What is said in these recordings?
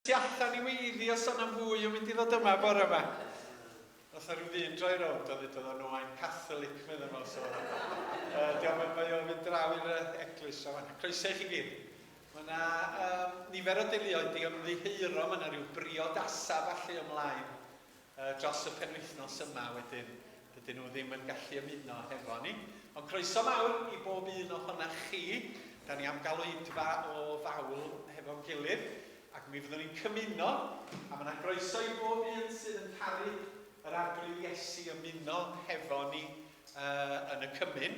Tu allan i weiddi os o'na fwy yn mynd i ddod yma bore yma. Nath o rhyw ddyn droi rownd a ddudodd o, no, I'm Catholic, medda fo, so diolch yn mae o'n mynd draw i'r eglwys draw fan'na. Croeso i chi gyd. Mae yna um, nifer o deuluoedd di ymddiheuro, mae yna rhyw briodasa falle ymlaen dros y penwythnos yma wedyn dydyn nhw ddim yn gallu ymuno hefo ni. Ond croeso mawr i bob un ohonach chi. Da ni am gael oedfa o fawl hefo'n gilydd ac mi fyddwn ni'n cymuno a mae yna groeso i bob un sydd yn caru yr Arglwydd Iesu ymuno hefo ni uh, yn y cymun.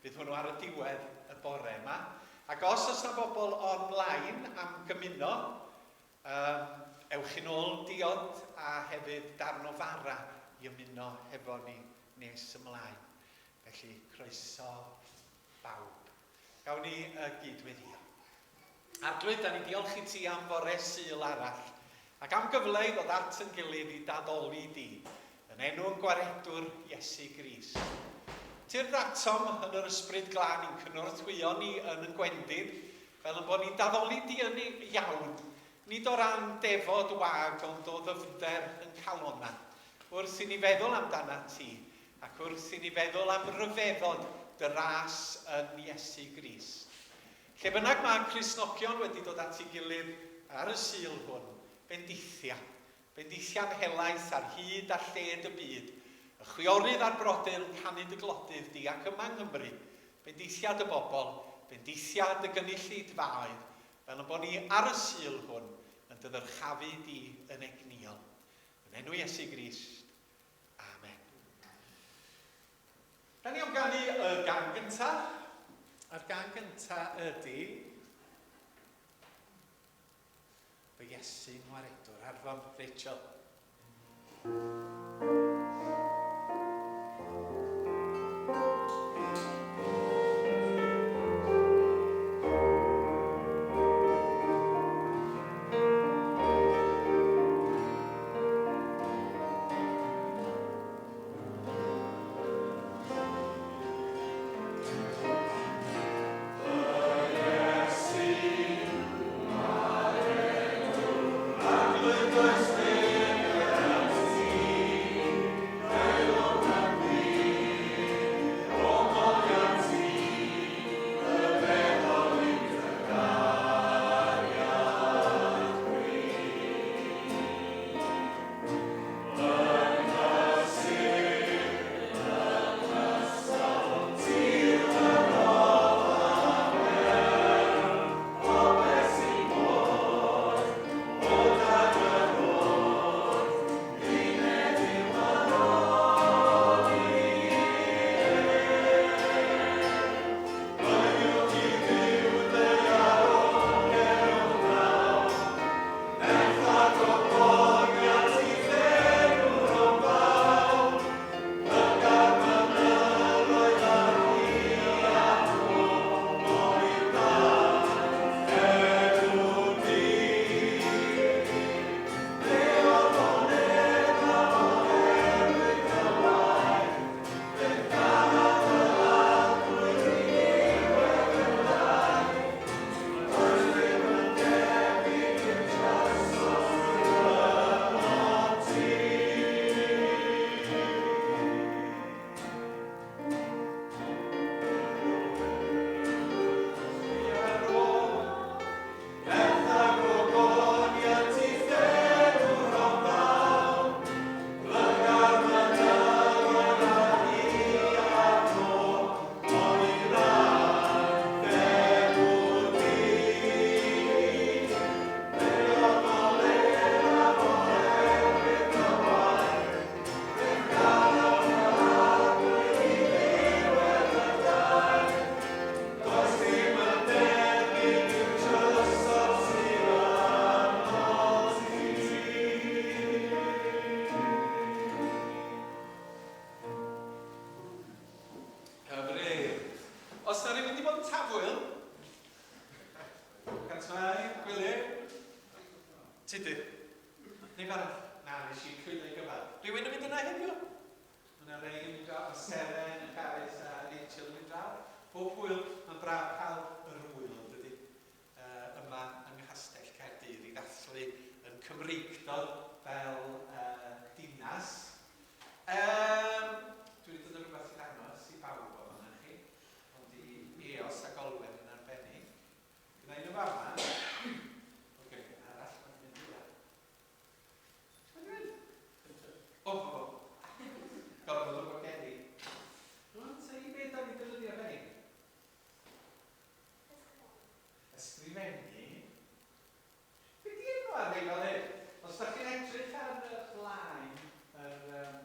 Bydd hwnnw ar y diwedd y bore yma. Ac os oes yna bobl online am gymuno, Yym, ewch i nôl diod a hefyd darn o fara i ymuno hefo ni nes ymlaen. Felly, croeso bawb. Gawn ni uh, gyd-weddïo. Arglwydd, da ni'n diolch i ti am fore Sul arall, ac am gyfle i ddod at yn gilydd i daddoli di, yn enw yn gwaredwr Iesu Grist. Tyrd atom yn yr Ysbryd Glân i'n cynorthwyo ni yn yn gwendid, Fel ein bod ni'n daddoli di yn iawn, nid o ran defod wag ond o ddyfnder yn calonnau, wrth i ni feddwl amdanat ti, ac wrth i ni feddwl am ryfeddod dy ras yn Iesu Grist. Lle bynnag mae Cristnogion wedi dod at ei gilydd ar y Sul hwn, bendithia. Bendithia'n helaeth ar hyd a lled y byd, y chwiorydd a'r brodyr yn canu dy glodydd di ac yma yng Nghymru, bendithia dy bobl, bendithia dy gynulleidfaoedd, fel ein bod ni ar y Sul hwn yn dy ddyrchafu di yn egnïol. Yn enw Iesu Grist. Amen. Da ni am ganu y gan gyntaf. A'r gan gyntaf ydy Fy Iesu ngwaredwr, Arfon, Rachel. Hyfryd. Os na rhywun wedi bod yn tafwyl, Cantau, Gwilym, Tudur, neb arall? Na, nes i cwyno i gyfan. Rhywun yn mynd yna heddiw? Mae yna rei yn mynd draw, mae Seren a Carys a Rachel yn mynd draw. Pob hwyl, mae'n braf cael yr wyl, yn dydy, uh, yma yng Nghastell Caerdydd i ddathlu Gymreictod fel uh, dinas. Um, dwi wedi dod â rhywbeth i ddangos i bawb ohonoch chi, ond i Eos ac Olwen yn arbennig. Gyda un o fama. Oce, arall mae'n mynd i Ti'n mynd? O, o, gorfod o bocedi. Rwan, ta i beth da ni'n defnyddio rhain? Ysgrifennu. Be di enw ar rhei fel hyn? Os da chi'n edrych ar y blaen yr um,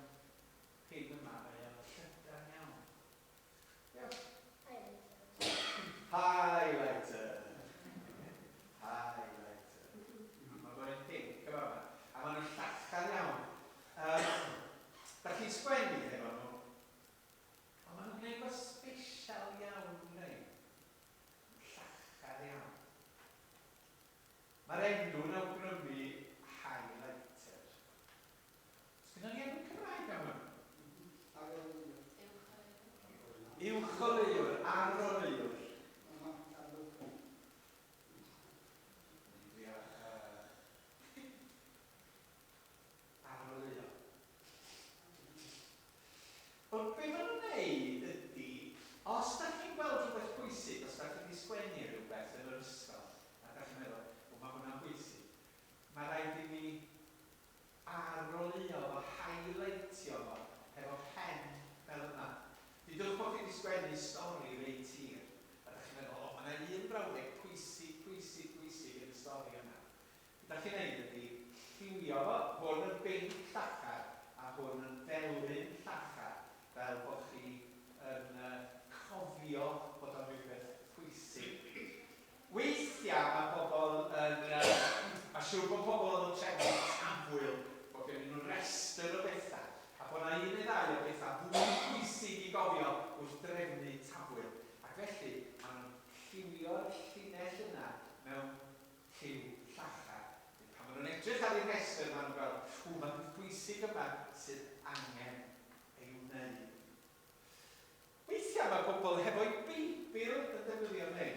hyn yma, mae o'n llydan iawn. Iawn. Highlighter. Highlighter. Mae bo'n pink yma. A maen nhw'n llachar iawn. Um, da chi'n sgwennu hefo nhw, ond maen nhw'n gwneud rhywbeth special iawn rei. Llachar iawn. Mae'r enw'n awgrymu highlighter. Sgynnon ni enw Cymraeg am hwn? Uwcholeuwr, aroleuwr. Aroleuo. Ond be maen nhw'n neud ydy, os da chi'n gweld rhywbeth pwysig, os da chi wedi sgwennu rhywbeth yn yr ysgol, a da chi'n meddwl, o mae hwnna'n bwysig, mae rhaid i mi aroleuo fo, highlightio fo, hefo pen fel yma. Dudwch bod chi wedi sgwennu stori reit hir, a da chi'n meddwl, o mae yna un brawddeg pwysig, pwysig, pwysig yn y stori yma. Be da chi'n neud ydy lliwio fo, hwn yn binc llachar a hwn yn felyn llachar, fel bod chi yn cofio bod o'n rhywbeth pwysig. Weithiau mae pobl yn, mae siwr bod pobl yn trefnu tafwyl, bod gennyn nhw restr o bethau, a bod 'na un neu ddau o bethau fwy pwysig i gofio wrth drefnu tafwyl. Ac felly, maen nhw'n lliwio'r llinell yna mewn lliw llachar. Neu pan maen nhw'n edrych ar eu rhestr, maen nhw'n gweld, ww, mae peth pwysig yma sydd angen ei wneud. Weithiau mae pobl hefo'u Beibl yn defnyddio rhein.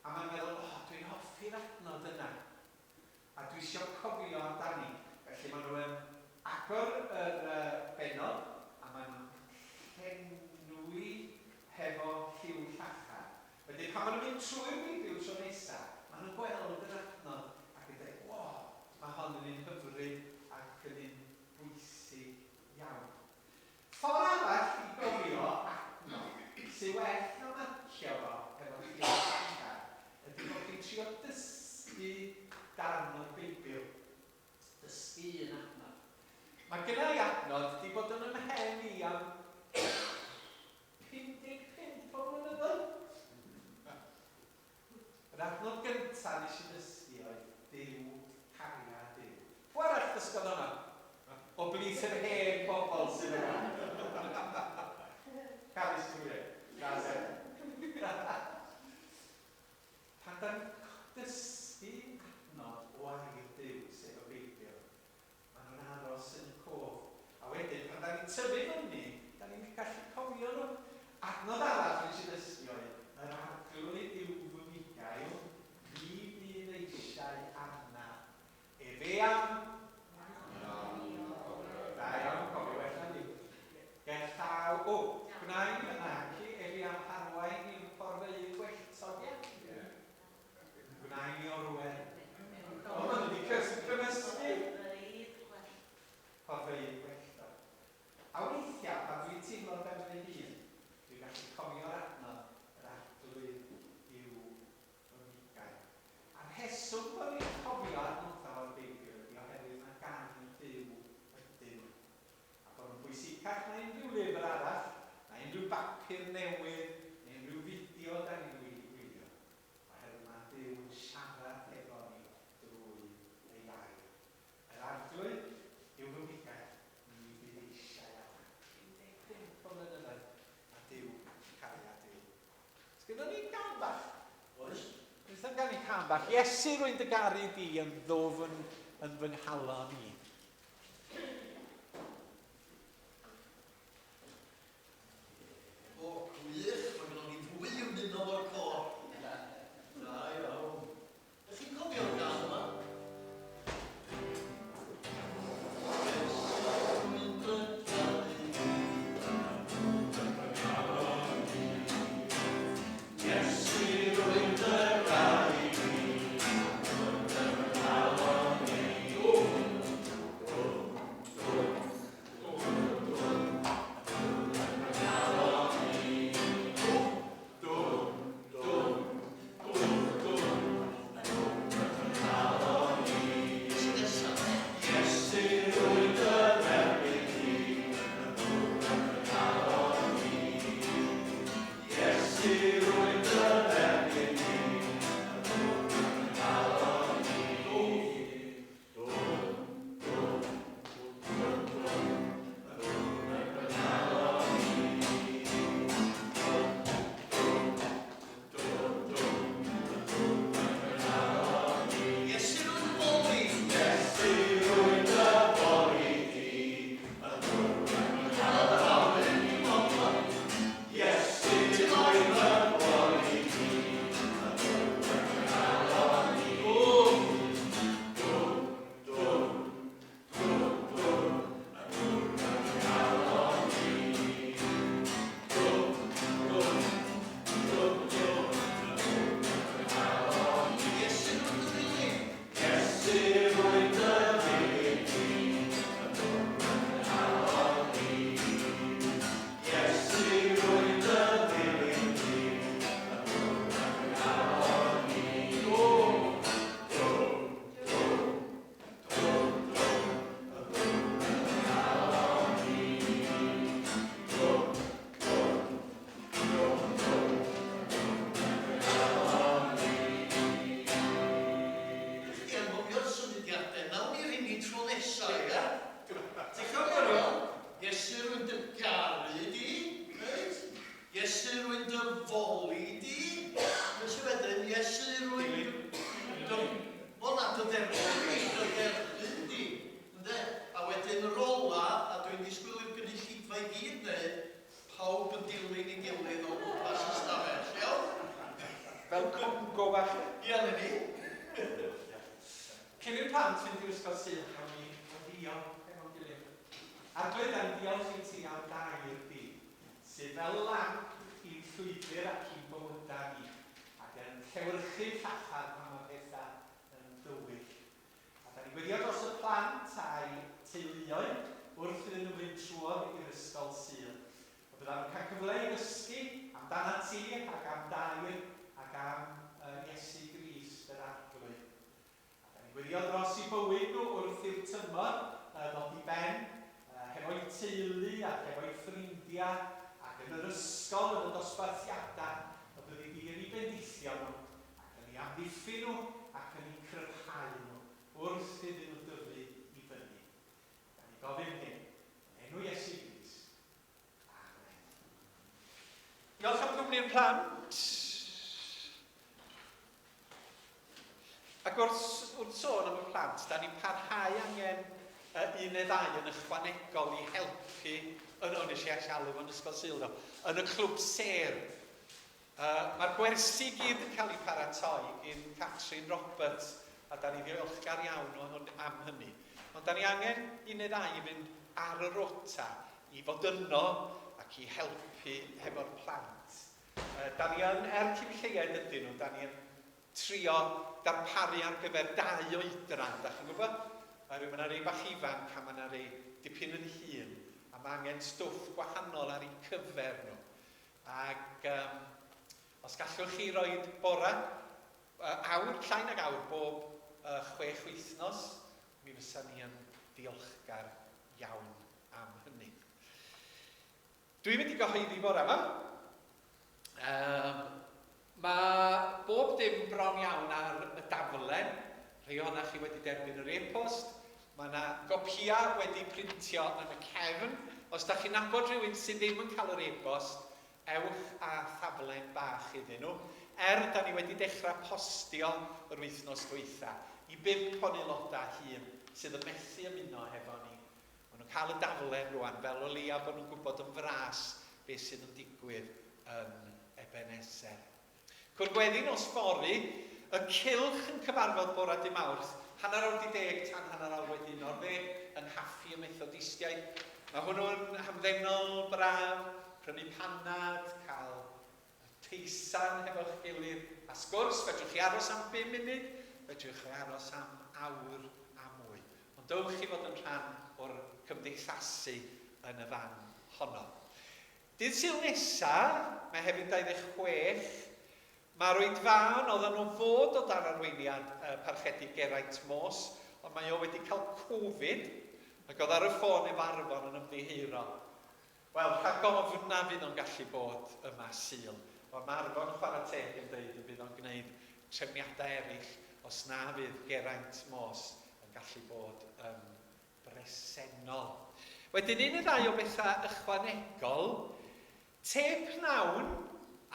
A maen nhw'n meddwl, o, oh, dwi'n hoffi'r adnod yna. A dwi eisiau cofio amdani. Felly maen nhw yn agor yr uh, bennod a maen nhw'n llenwi hefo lliw llachar. Wedyn pan maen nhw'n mynd trwy'r Beibl tro nesa, maen nhw'n gweld yr adnod ac yn dweud, wo, mae hon yn un hyfryd ac yn un bwysig iawn. Ffordd arall i gofio adnod, sy'n well na marcio fo hefo lliw llachar, ydy bod chi'n trio dysgu darn o'r Beibl. Dysgu un adnod. Mae gynna i adnod 'di bod yn 'y mhen i am 55 o flynyddoedd. Yr adnod gyntaf nes i ddysgu oedd Duw cariad yw. Pwy arall ddysgodd hwnna? O blith yr hen bobl sydd yma. Carys Dwyer. Pan da ni'n dysgu adnod o air Duw, sef y Beibl, Maen nhw'n aros yn y cof. A wedyn, pan da ni'n tyfu fyny, da ni'n gallu cofio nhw. Adnodd arall nes i ddysgu oedd, Yr Arglwydd yw fy mugail, fi fydd eisiau arnaf. Efe am... Da iawn, cofio well na fi. Ger llaw, o, gwna i mi, naci, efe am arwain i'r porfeydd gwelltog, ia? Gwna i mi orwedd. O, maen nhw wedi cymysgu. Porfeydd gwelltog. A weithiau, pan dwi'n teimlo ar ben fy hun, dwi'n gallu cofio'r adnod, yr Arglwydd yw fy mugail. A'r rheswm bod ni'n cofio adnodau o'r Beibl ydy oherwydd mae gair Duw ydyn nhw. A bod nhw'n bwysicach na unrhyw lyfr arall, na unrhyw bapur newydd, neu unrhyw fideo da ni'n gwylio. Oherwydd mae Duw yn siarad hefo ni drwy ei air. Yr Arglwydd yw fy mhugail, mi fydd eisiau arna. 55 o flynyddoedd mae Duw yn cariad Duw. Sgynnon ni gân bach? Oes. Beth am ganu cân bach? Iesu, rwy'n dy garu di yn ddwfn yn fy nghalon i. O, gwych, mae gynnon ni fwy i ymuno fo'r côr. Da iawn. Dych chi'n cofio'r gân yma? Bongo bach. Ia, na ni. Cyn i'r plant fynd i'r ysgol Sul, gawn ni weddïo efo'n gilydd. Arglwydd, da ni'n diolch i ti am gair di, sydd fel lamp i'n llwybr ac i'n bywydau ni, ac yn llewyrchu llachar pan mae pethau yn dywyll. A da ni'n gweddio dros y plant a'u teuluoedd wrth iddyn nhw fynd trwodd i'r ysgol Sul. Y byddan nhw'n cael cyfle i ddysgu amdanat ti ac am dair ac am Iesu Grist yr Arglwydd. A da ni'n gweddio dros eu bywyd nhw wrth i'r tymor ddod i ben, hefo'u teulu ac hefo'u ffrindiau ac yn yr ysgol yn y dosbarthiadau, y byddi di yn eu bendithio nhw ac yn eu amddiffyn nhw ac yn eu cryfhau nhw wrth iddyn nhw dyfu i fyny. Da ni'n gofyn hyn yn enw Iesu Grist. Amen. Diolch am gwmni'r plant. Ac wrth, wrth sôn am y plant, da ni'n parhau angen un neu ddau yn ychwanegol i helpu yn, o, nes i alw fo'n ysgol Sul, do, yn y clwb sêr. Mae'r gwersi i gyd yn cael eu paratoi gin Catrin Roberts, a da ni ddiolchgar iawn o hwn, am hynny. Ond da ni angen un neu ddau i fynd ar y rota, i fod yno ac i helpu hefo'r plant. Da ni yn, er cyn lleied ydyn nhw, da ni yn trio darparu ar gyfer dau oedran, da chi'n gwybod? Oherwydd mae yna rei bach ifanc a mae yna rei dipyn yn hŷn, a mae angen stwff gwahanol ar eu cyfer nhw. Ac um, os gallwch chi roi bora, awr, llai nag awr, bob chwech wythnos, mi fysa ni yn ddiolchgar iawn am hynny. Dwi'n mynd i gyhoeddi bore yma. Um, mae bob dim bron iawn ar y daflen. Rhai ohonoch chi wedi derbyn yr e-post. Mae yna gopia wedi printio yn y cefn. Os da chi'n nabod rhywun sydd ddim yn cael yr e-bost, ewch â thaflen bach iddyn nhw. Er, da ni wedi dechrau postio yr wythnos dwytha i bump o'n aelodau hŷn sydd yn methu ymuno hefo ni. Maen nhw'n cael y daflen rwan, fel o leia bod nhw'n gwybod yn fras beth sydd yn digwydd yn Ebenezer. Cwrdd gweddi nos fory, y cylch yn cyfarfod bora dy Mawrth, hanner awr di deg tan hanner awr wedi un o'r ddeg, yng nghaffi y Methodistiaid. Mae hwnnw'n hamddenol, braf, prynu panad, cael Teisan hefo'ch gilydd a sgwrs, fedrwch chi aros am bum munud, fedrwch chi aros am awr a mwy. Ond dowch i fod yn rhan o'r cymdeithasu yn y fan honno. Dydd Sul nesa, Mehefin 26, mae'r oedfaon oedden nhw fod o dan arweiniad y Parchedig Geraint Morse, ond mae o wedi cael Covid, ac oedd ar y ffôn efo Arfon yn ymddiheuro. Wel, rhag ofn na fydd o'n gallu bod yma Sul. Wel, mae Arfon chwarae teg yn dweud y bydd o'n gwneud trefniadau eraill os na fydd Geraint Morse yn gallu bod yn bresennol. Wedyn, un neu ddau o bethau ychwanegol. Te pnawn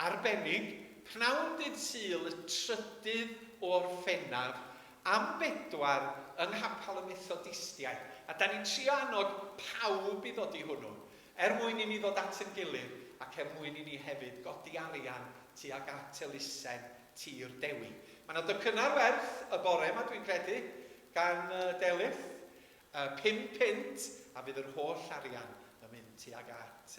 arbennig, pnawn dydd Sul y trydydd o Orffennaf, am bedwar yng Nghapel y Methodistiaid, a 'dan ni'n trio annog pawb i ddod i hwnnw, er mwyn i ni ddod at yn gilydd ac er mwyn i ni hefyd godi arian tuag at elusen Tir Dewi. Mae 'na docynnau ar werth y bore 'ma dwi'n credu, gan Delyth, pum punt, a fydd yr holl arian yn mynd tuag at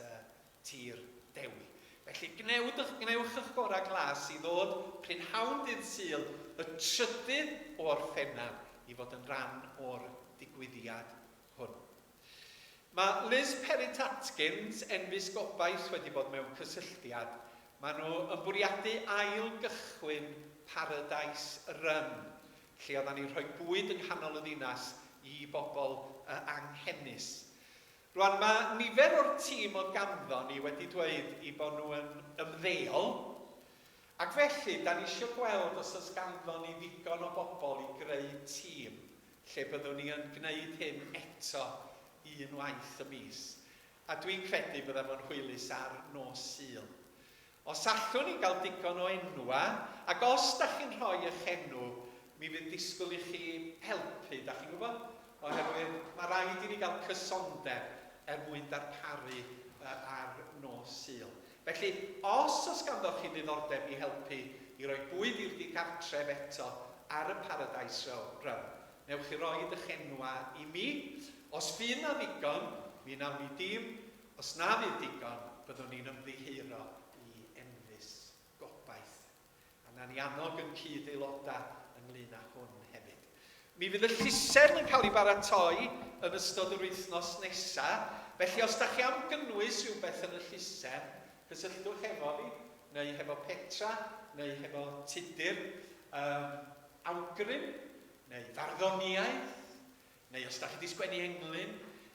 Tir Dewi. Felly, gwnewch eich, gwnewch eich gorau glas i ddod prynhawn dydd Sul, y trydydd o Orffennaf, i fod yn rhan o'r digwyddiad hwn. Mae Liz Perrett Atkins, Enfys Gobaith, wedi bod mewn cysylltiad. Maen nhw yn bwriadu ail gychwyn Paradise Run, lle oeddan ni'n rhoi bwyd yng nghanol y ddinas i bobl anghenus. Rwan, mae nifer o'r tîm oedd ganddo ni wedi dweud eu bod nhw yn ymddeol, ac felly, da ni isio gweld os oes ganddo ni ddigon o bobl i greu tîm lle byddwn ni yn gwneud hyn eto un waith y mis. A dwi'n credu bydda fo'n hwylus ar nos Sul. Os allwn ni gael digon o enwa, ac os da chi'n rhoi eich enw, mi fydd disgwyl i chi helpu, da chi'n gwybod? Oherwydd mae rhaid i ni gael cysondeb er mwyn darparu ar nos Sul. Felly, os oes ganddoch chi ddiddordeb i helpu i roi bwyd i'r digartref eto ar y Paradise Run. Newch chi roid eich enwa i mi. Os fydd 'na ddigon, mi wnawn ni dîm. Os na fydd digon, byddwn ni'n ymddiheuro i Enfys Gobaith. A wnawn ni annog yn cyd-aelodau ynglyn â hwn hefyd. Mi fydd y llusern yn cael ei baratoi yn ystod yr wythnos nesa, felly os da chi am gynnwys rhywbeth yn y llusern, cysylltwch hefo fi, neu hefo Petra, neu hefo Tudur. Um, awgrym, neu farddoniaeth, neu os da chi 'di sgwennu englyn,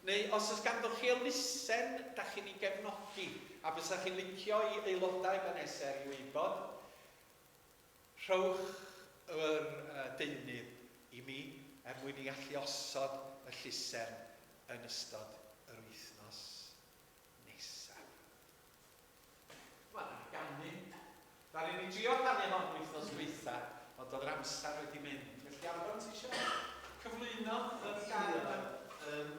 neu os oes ganddoch chi elusen da chi'n ei gefnogi, a fysa chi'n licio i aelodau Ebeneser i wybod, rhowch yr deunydd i mi er mwyn i allu osod y llusern yn ystod yr wythnos nesaf. Wel, nawn ni ganu. Ddaru ni drio canu hon wythnos dwytha, ond oedd yr amser wedi mynd. Felly, Arfon, ti eisiau cyflwyno yr gân yma? Ie. Yym,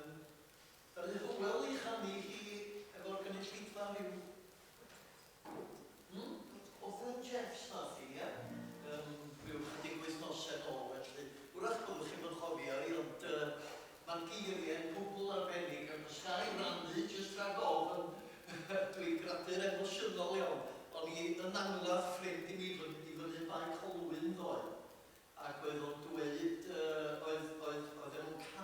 ddaru Hywel ei chanu hi efo'r gynulleidfa rhyw... Hmm? Oedd yn Jeff's nath hi, ie? Yym, rhyw chydig wythnosau nôl, felly. Wrach byddwch chi'm yn chofio hi, ond yy, Mae'r geiriau'n gwbl arbennig ac os ga i rannu jyst rhag ofn, dwi'n gradur emosiynol iawn, o'n i yn angladd ffrind i mi i fyny yn Bae Colwyn ddoe ac oedd o'n dweud yy oedd oedd oedden nhw'n canu.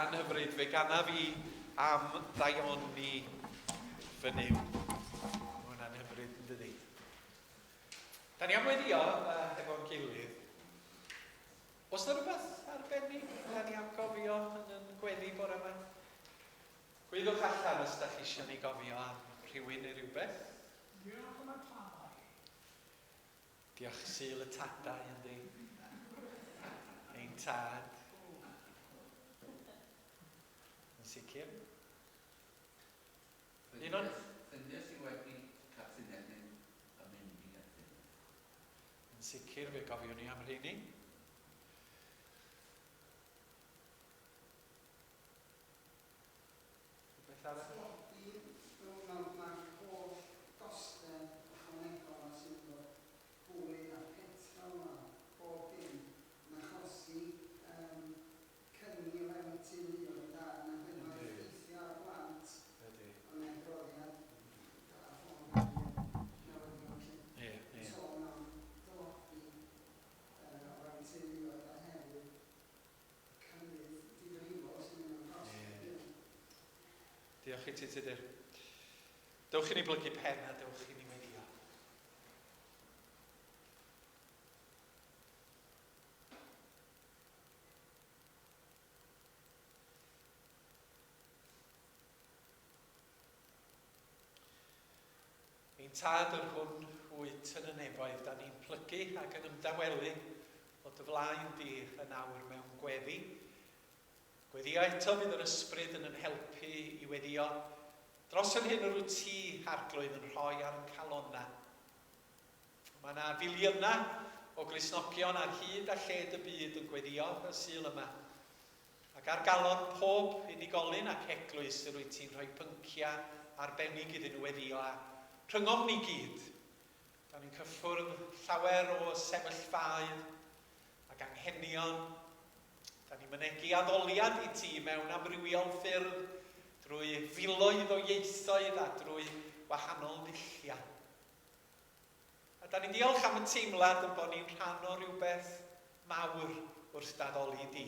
Gan hyfryd, fe ganaf i am ddaioni fy Nuw. Mae hwnna'n hyfryd, yn dydi? Da ni am weddio efo'n gilydd. Oes na rhywbeth arbennig da ni am gofio yn yn gweddi bore yma? Gwyddwch allan os da chi eisiau ni gofio am rhywun neu rhywbeth. Diolch am y tadau. Diolch Sul y Tadau, yndi? Ein tad. Yn sicr. Un o'n... Ffrindiau sydd wedi cael tunelyn yn mynd i gatyn. Yn sicr, fe gofiwn ni am rheini. Rhywbeth arall? Tlodi, mewn mae'r holl gostau ychwanegol 'ma sydd efo bwyd a petrol a bob dim yn achosi yym cyni o fewn y teuluoedd a na beth mae'n effeithio ar blant. Ydy. Ond mae'n adroddiad ar ffôn newyddion 'lly. Ie, ie. Sôn am dlodi yy o fewn teuluoedd a hefyd cynnydd difrifol sy'n mynd yn cost. Ie. Diolch i ti, Tudur. Dewch i ni blygu pen a dewch i ni weddio. Ein tad yr hwn wyt yn y nefoedd, da ni'n plygu ac yn ymdawelu o dy flaen di yn awr mewn gweddi. Gweddio eto fydd yr Ysbryd yn yn helpu i weddio dros yr hyn yr wyt ti, Arglwydd, yn rhoi ar yn calonnau. Mae yna filiynau o Gristnogion ar hyd a lled y byd yn gweddio y Sul yma. Ac ar galon pob unigolyn ac eglwys yr wyt ti'n rhoi pynciau arbennig iddyn nhw weddio a rhyngom ni gyd. Da ni'n cyffwrdd llawer o sefyllfaoedd ac anghenion. Da ni'n mynegi addoliad i ti mewn amrywiol ffyrdd drwy filoedd o ieithoedd a drwy wahanol ddulliau. A da ni'n diolch am y teimlad yn bod ni'n rhan o rywbeth mawr wrth d'addoli di.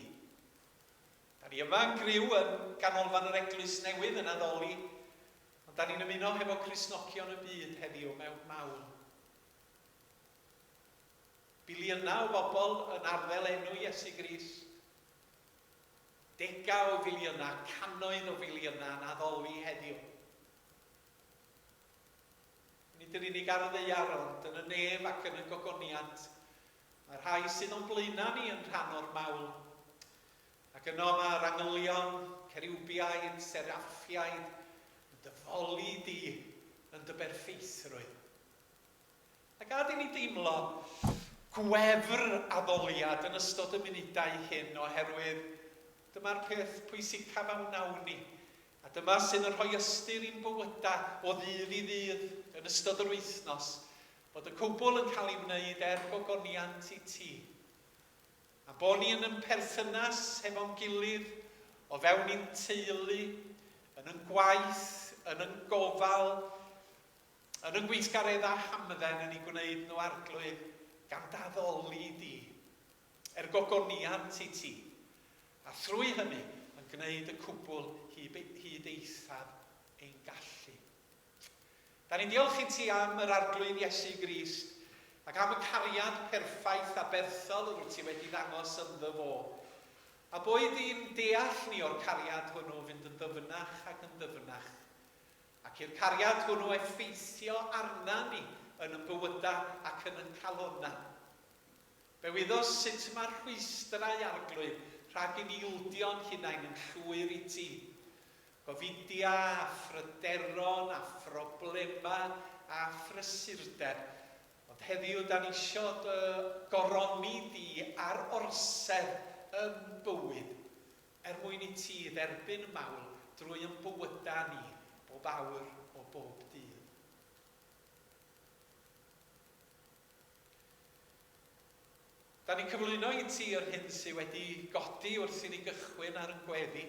Da ni yma yn griw yn Ganolfan yr Eglwys Newydd yn addoli, ond da ni'n ymuno hefo Cristnogion y byd heddiw mewn mawl. Biliynau o bobl yn arddel enw Iesu Grist. Degau o filiynau, cannoedd o filiynau yn addoli heddiw. Nid yn unig ar y ddaear, ond yn y nef ac yn y gogoniant. Mae'r rhai sydd o'n blaenau ni yn rhan o'r mawl. Ac yno mae'r angylion, ceriwbiaid, seraffiaid, yn dy foli di yn dy berffeithrwydd. A gad i ni deimlo gwefr addoliad yn ystod y munudau hyn oherwydd dyma'r peth pwysicaf a wnawn ni. A dyma sydd yn rhoi ystyr i'n bywydau o ddydd i ddydd yn ystod yr wythnos, bod y cwbl yn cael ei wneud er gogoniant i ti. A bod ni yn yn perthynas hefo'n gilydd, o fewn i'n teulu, yn yn gwaith, yn yn gofal, Yn y gweithgareddau hamdden yn eu gwneud nhw Arglwydd, gan d'addoli di, er gogoniant i ti, a thrwy hynny yn gwneud y cwbl hyd eithaf ein gallu. Da ni'n diolch i ti am yr Arglwydd Iesu Grist, ac am y cariad perffaith a berthol yr wyt ti wedi ddangos ynddo fo. A boed i'n deall ni o'r cariad hwnnw fynd yn ddyfnach ac yn ddyfnach, Ac i'r cariad hwnnw effeithio arna ni yn yn bywyda ac yn yn calonna. Fe wyddos sut mae'r rhwystrau, Arglwydd, rhag i ni ildio'n hunain yn llwyr i ti. Gofidia a phryderon a phroblema a phrysurdeb. Ond heddiw da ni isio dy goroni di ar orsedd yn bywyd. Er mwyn i ti dderbyn y mawl drwy yn bywyda ni bob awr o bob dydd. Da ni'n cyflwyno i ti yr hyn sydd wedi godi wrth i ni gychwyn ar yn gweddi.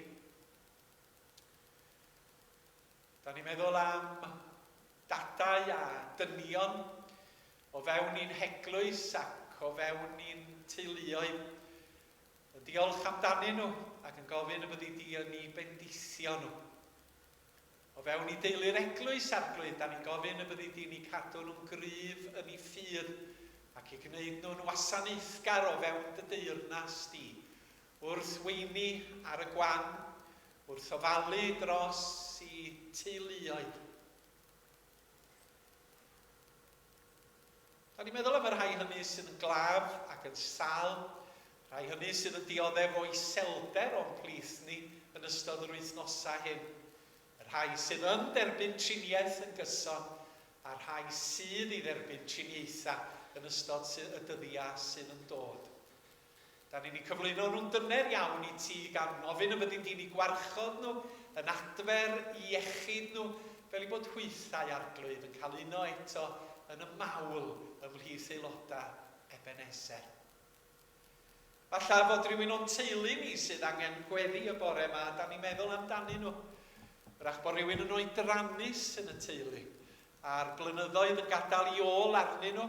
Da ni'n meddwl am dadau a dynion o fewn i'n heglwys ac o fewn i'n teuluoedd. Yn diolch amdanyn nhw ac yn gofyn y byddi di yn eu bendithio nhw. O fewn i deulu'r eglwys, Arglwydd, da ni'n gofyn y byddi di'n eu cadw nhw'n gryf yn eu ffydd ac eu gwneud nhw'n wasanaethgar o fewn dy deyrnas di, wrth weini ar y gwan, wrth ofalu dros i teuluoedd. Da ni'n meddwl am y rhai hynny sydd yn glaf ac yn sâl, rhai hynny sydd yn dioddef o iselder o'n plith ni yn ystod yr wythnosau hyn, y rhai sydd yn derbyn triniaeth yn gyson, a'r rhai sydd i dderbyn triniaethau yn ystod y dyddiau sydd yn dod. Da ni'n eu cyflwyno nhw'n dyner iawn i ti gan ofyn y byddi di'n eu gwarchod nhw, yn adfer i iechyd nhw, fel eu bod hwythau, Arglwydd, yn cael uno eto yn y mawl ymhlith aelodau Ebeneser. Falla fod rhywun o'n teulu ni sydd angen gweddi y bore yma, da ni'n meddwl amdanyn nhw. Wrach bod rhywun yn oedrannus yn y teulu, a'r blynyddoedd yn gadael i ôl arnyn nhw,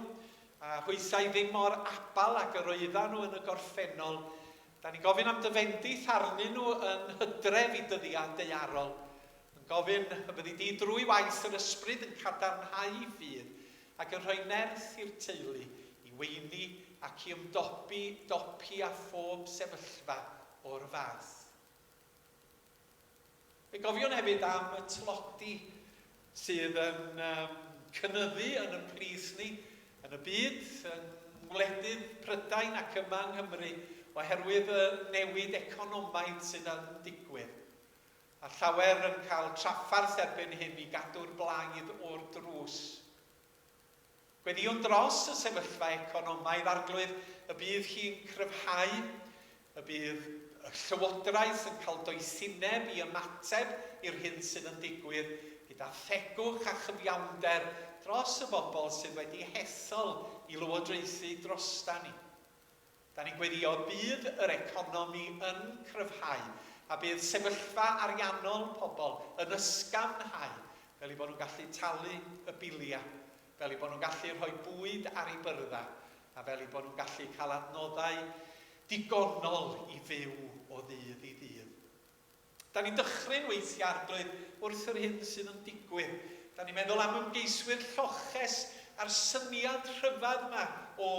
a hwythau ddim mor abal ag yr oeddan nhw yn y gorffennol. Da ni'n gofyn am dy fendith arnyn nhw yn hydref i dyddiau daearol. Yn gofyn y byddi di drwy waith yr ysbryd yn cadarnhau i ffydd ac yn rhoi nerth i'r teulu i weini ac i ymdopi dopi â phob sefyllfa o'r fath. Fe gofiwn hefyd am y tlodi sydd yn um, cynyddu yn y plith ni, yn y byd, yng ngwledydd Prydain ac yma yng Nghymru, oherwydd y newid economaidd sydd yn digwydd. A llawer yn cael trafferth erbyn hyn i gadw'r blaidd o'r drws. Gweddïwn dros y sefyllfa economaidd, Arglwydd, y bydd hi'n cryfhau, y bydd y Llywodraeth yn cael doethineb i ymateb i'r hyn sydd yn digwydd gyda thegwch a chyfiawnder dros y bobl sydd wedi hethol i lywodraethu drosta ni. Da ni'n gweddïo bydd yr economi yn cryfhau a bydd sefyllfa ariannol pobl yn ysgafnhau fel eu bod nhw'n gallu talu y biliau, fel eu bod nhw'n gallu rhoi bwyd ar eu byrddau a fel eu bod nhw'n gallu cael adnoddau digonol i fyw o ddydd i ddydd. Da ni'n dychryn weithiau, Arglwydd, wrth yr hyn sydd yn digwydd. Da ni'n meddwl am ymgeiswyr lloches a'r syniad rhyfedd yma o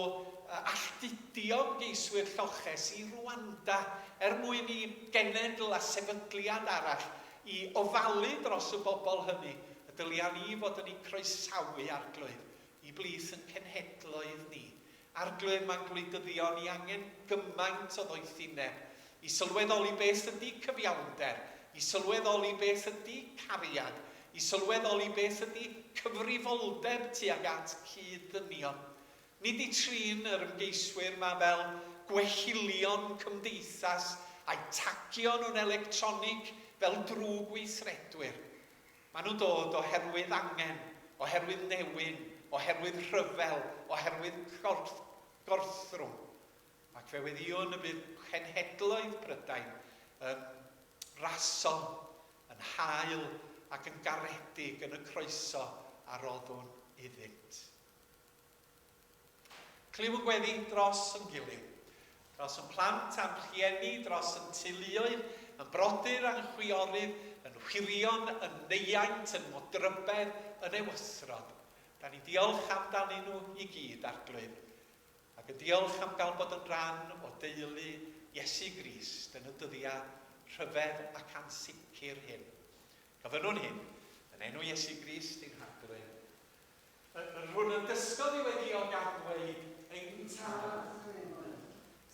alltudio ymgeiswyr lloches i Rwanda er mwyn i genedl a sefydliad arall i ofalu dros y bobl hynny y dylia ni fod yn eu croesawu, Arglwydd, i blith yn cenhedloedd ni. Arglwydd, mae'n gwleidyddion ni angen gymaint o ddoethineb i sylweddoli beth ydy cyfiawnder, i sylweddoli beth ydy cariad, i sylweddoli beth ydy cyfrifoldeb tuag at cyd-ddynion. Nid i trin yr ymgeiswyr 'ma fel gwehilion cymdeithas a'u tagio nhw'n electronig fel drwgweithredwyr. Maen nhw'n dod oherwydd angen, oherwydd newyn, oherwydd rhyfel, oherwydd gorthrwm. Ac fe weddïwn y bydd cenhedloedd Prydain yn rasol, yn hael ac yn garedig yn y croeso a roddwn iddynt. Clyw yn gweddi dros yn gilydd, dros yn plant a'n rhieni, dros yn teuluoedd, yn brodyr a'n chwiorydd, yn wirion, yn neiaint, yn modrybedd, yn ewythrod. Da ni'n diolch amdanyn nhw i gyd, Arglwydd, ac yn diolch am gael bod yn rhan o deulu Iesu Grist yn y dyddiau rhyfedd ac ansicr hyn. Gofynnwn hyn yn enw Iesu Grist ein Harglwydd. Yr hwn a dysgodd i weddïo gan ddweud, Ein Tad yn y nefoedd,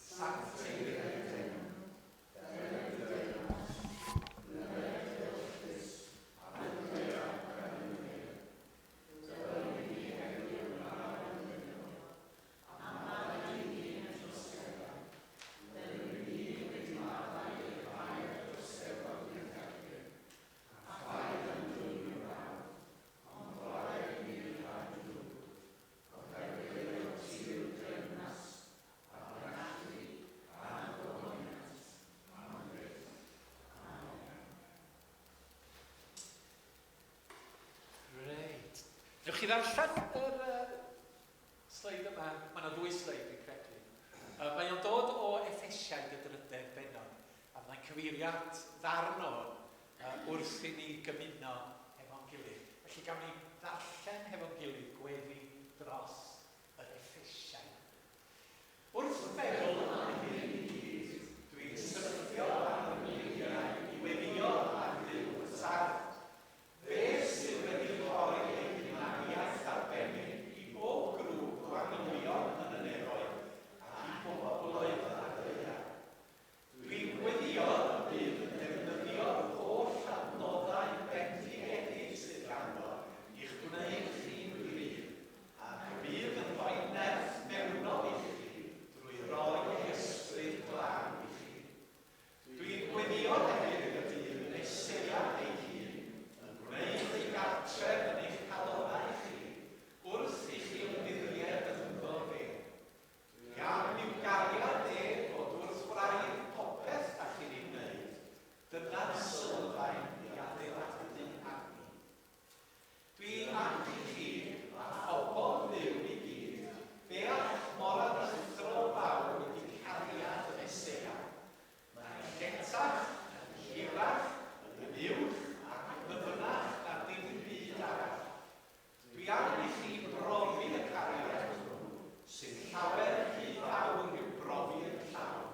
sancteiddied dy enw, deued dy deyrnas, gwneled dy ewyllys, ar y ddaear fel yn y nef. Dyl i ni heddiw ein bara dyddiol, a maddau i ni ein troseddau, fel y ni wedi maddau i'r rhai a droseddodd i'n herbyn. A phaid â'n dwyn i brawf, Ond chwarae i ni rhag y drwg, oherwydd eto ti yw'r deyrnas, a'r gallu, a'r gogoniant, am byth. Amen. Reit. Newch chi ddarllen yr uh, sleid yma? Mae yna ddwy sleid, fi'n credu. Mae o'n dod o Effesiaid y drydedd. cyfeirio at ddarn o hwn wrth i ni gymuno hefo'n gilydd. Felly gawn ni ddarllen hefo'n gilydd gweddi dros yr Effesiaid. Wrth feddwl am hyn i gyd, dwi'n syrthio ar fy ngliniau i weddïo ar Dduw y Tad. Fe sydd wedi rhoi ei hunaniaeth arbennig i bob grŵp o angylion yn y nefoedd ac i bobloedd ar y ddaear. Dwi'n gweddïo y bydd yn defnyddio'r holl adnoddau bendigedig sydd ganddo i'ch gwneud chi'n gryf, ac y bydd yn rhoi nerth mewnol i chi drwy roi ei Ysbryd Glân i chi. Dwi'n gweddïo hefyd y bydd y Meseia ei hun yn gwneud ei gartref yn eich calonnau chi wrth i chi ymddiried ynddo fe. Dwi am i'w gariad e fod wrth wraidd popeth da chi'n ei wneud, dyna'r sylfaen i adeiladu arni. Dwi am i chi, a phobl Dduw i gyd, ddeall mor aruthrol fawr ydi cariad y Meseia. Mae'n lletach, yn hirach, yn uwch ac yn ddyfnach na dim byd arall. Dwi am i chi brofi y cariad hwnnw, sy'n llawer rhy fawr i'w brofi yn llawn,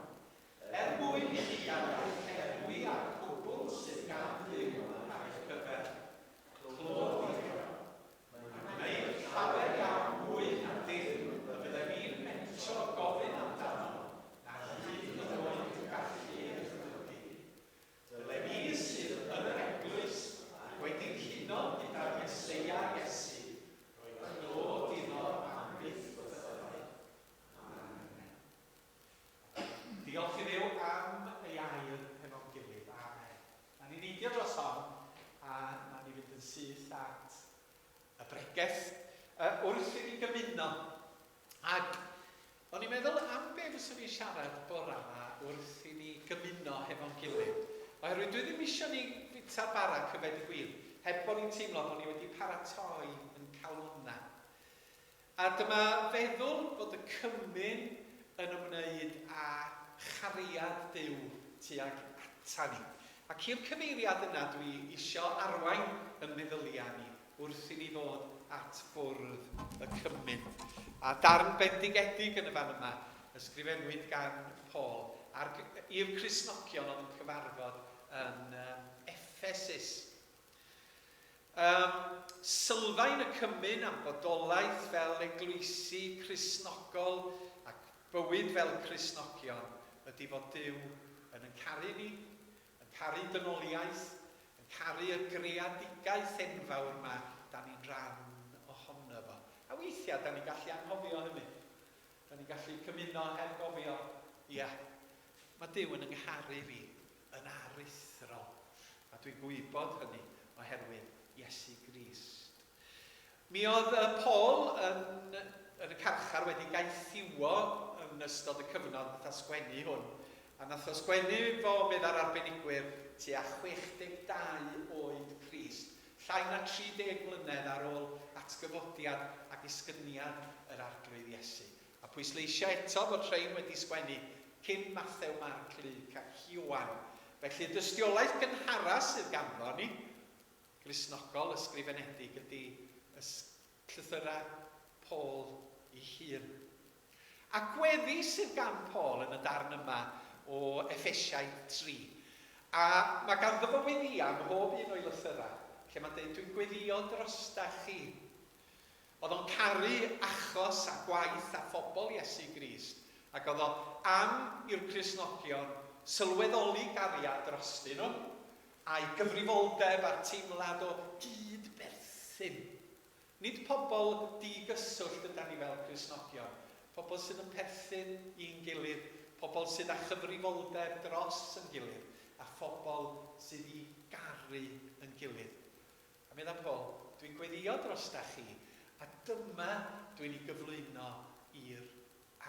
er mwyn i chi gael eich llenwi â'r cwbl sydd gan Dduw ar eich cyfer. Clod i Dduw. Mae'n gwneud llawer iawn mwy na dim y byddem i'n mentro gofyn amdano, na hyd yn oed gallu ei ddychmygu. Dyle ni sydd yn yr eglwys ac wedi cuno gyda'r Meseia Iesu roi clod iddo am byth bythoedd. Amen. Diolch i Dduw am ei air hefo'n gilydd. Amen. Na ni'n neidio dros hon a na ni fynd yn syth at y bregeth wrth i ni gymuno. Ac o'n i'n meddwl am be fyswn i'n siarad bora 'ma wrth i ni gymuno hefo'n gilydd. Oherwydd dwi ddim isio ni fwyta'r bara ac yfed y gwin heb bod ni'n teimlo bod ni wedi paratoi yn calonnau. A dyma feddwl bod y cymun yn ymwneud â chariad Duw tuag ata ni. Ac i'r cyfeiriad yna dwi isio arwain yn meddyliau ni wrth i ni ddod at fwrdd y cymun. A darn bendigedig yn y fan yma, ysgrifennwyd gan Paul ar, i'r Cristnogion oedd yn cyfarfod yn um, Ephesus. Um, sylfaen y cymun am bodolaeth fel eglwysi Cristnogol ac bywyd fel Cristnogion ydy fod Duw yn yn caru ni, yn caru dynoliaeth, yn caru y greadigaeth enfawr 'ma 'dan ni'n rhan ohono fo. A weithiau 'dan ni'n gallu anghofio hynny. 'Dan ni'n gallu cymuno heb gofio, ia, mae Duw yn 'y ngharu fi yn aruthrol. A dwi'n gwybod hynny oherwydd Iesu Grist. Mi oedd Paul yn, yn y carchar wedi gaethiwo yn ystod y cyfnod nath o sgwennu hwn. A nath o sgwennu fo, meddai'r arbenigwyr, tua 62 oed Crist, llai na 30 mlynedd ar ôl atgyfodiad ac esgyniad yr Arglwydd Iesu. A pwysleisio eto bod rhein wedi sgwennu cyn Mathew, Marc, Luc ac Ioan. Felly y dystiolaeth gynhara sydd ganddo ni, Gristnogol ysgrifenedig ydy llythyrau Paul ei hun. A gweddi sydd gan Paul yn y darn yma o Effesiaid 3. A mae ganddo fo weddïau ym mhob un o'i lythyrau, lle mae'n dweud, dwi'n gweddïo drosta chi. Oedd o'n caru achos a gwaith a phobl Iesu Grist, ac oedd o am i'r Cristnogion sylweddoli gariad drostyn nhw, a'i gyfrifoldeb a'r teimlad o gyd-berthyn. Nid pobl di-gyswllt ydan ni fel Cristnogion, pobl sydd yn perthyn i'n gilydd, pobl sydd â chyfrifoldeb dros yn gilydd, a phobl sydd i garu yn gilydd. A medda Paul, dwi'n gweddïo drosta chi, a dyma dwi'n ei gyflwyno i'r